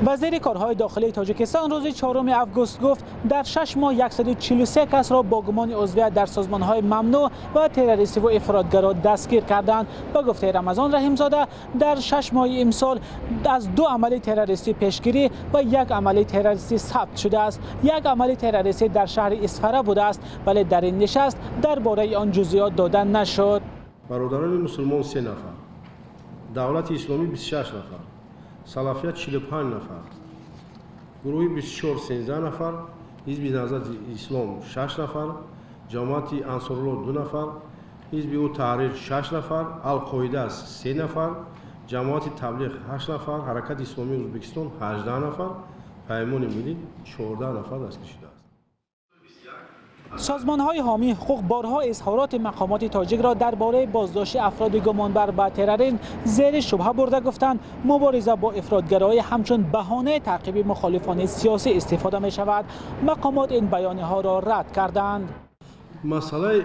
Вазири корҳои дохилии Тоҷикистон рӯзи 4 август гуфт, дар 6 моҳ 143 касро бо гумони узвият дар созмонҳои мамнӯъ ва террористиву ифротгаро дастгир карданд. Ба гуфтаи Рамазон Раҳимзода, дар 6 моҳи имсол аз 2 амали террористӣ пешгирӣ ва 1 амали террористӣ сабт шудааст. 1 амали террористӣ дар шаҳри Исфара будааст, вале дар ин нишаст дар бораи он ҷузъиёт дода нашуд. Бародарони мусулмон 3 нафар, Давлати исломӣ 26 нафар, Салафият 45 нафар, гурӯҳи 24 13 нафар, Ҳизби Наҳзати Ислом 6 нафар, Ҷамоати Ансорулло 2 нафар, Ҳизби ӯ Таҳрир 6 нафар, Алқоида 3 нафар, Ҷамоати Таблиғ 8 нафар, Ҳаракати Исломии Ӯзбекистон 18 нафар, Паймони Миллӣ 14 нафар дастгир шудааст. Созмонҳои ҳомии ҳуқуқ борҳо изҳороти мақомоти тоҷикро дар бораи боздошти афроди гумонбар ба терроризм зери шубҳа бурда гуфтанд, мубориза бо ифротгароӣ ҳамчун баҳонаи таъқиби мухолифони сиёсӣ истифода мешавад. Мақомот ин баёниҳоро рад карданд. Масъалаи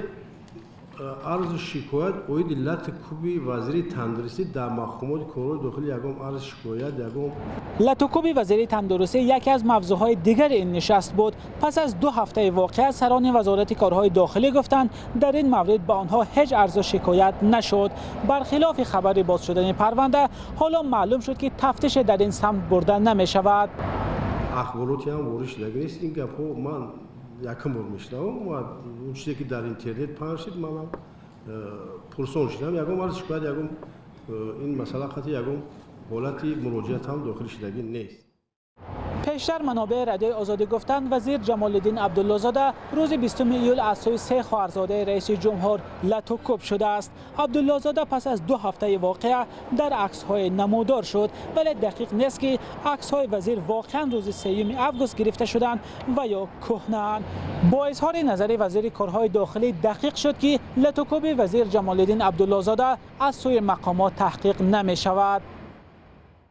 арзу шикоят оиди лату кӯби вазири тандурустӣ дар мақомоти корҳои дохилӣ ягон арзу шикоят ягон Латукӯби вазири тандурустӣ яке аз мавзӯъҳои дигари ин нишаст буд. Пас аз 2 ҳафтаи воқеа сарони вазорати корҳои дохилӣ гуфтанд, дар ин маврид ба онҳо ҳеҷ арзу шикоят нашуд. Бархилофи хабари боз шудани парванда, ҳоло маълум шуд, ки тафтише дар ин самт бурда намешавад. Ахбороте ҳам ворид шудагӣ нест. Ин гапҳо ман якум бор мешунавам ва он чизе ки дар интернет паҳн шуд, манам пурсон шудам. Ягон арзу шикоят, ягон ин масъала қатъи ягон ҳолати муроҷиат ҳам дохил шудагӣ нест. Пештар манобеи Радиои Озодӣ гуфтанд, вазир Ҷамолиддин Абдуллозода рӯзи 20 июл аз сӯи 3 хоҳарзодаи раиси ҷумҳур латукӯб шудааст. Абдуллозода пас аз 2 ҳафтаи воқеа дар аксҳои намудор шуд, вале дақиқ нест, ки аксҳои вазир воқеан рӯзи 3 август гирифта шуданд ва ё кӯҳнаанд. Бо изҳори назари вазири корҳои дохилӣ дақиқ шуд, ки латукӯби вазир Ҷамолиддин Абдуллозода аз сӯи мақомот таҳқиқ намешавад.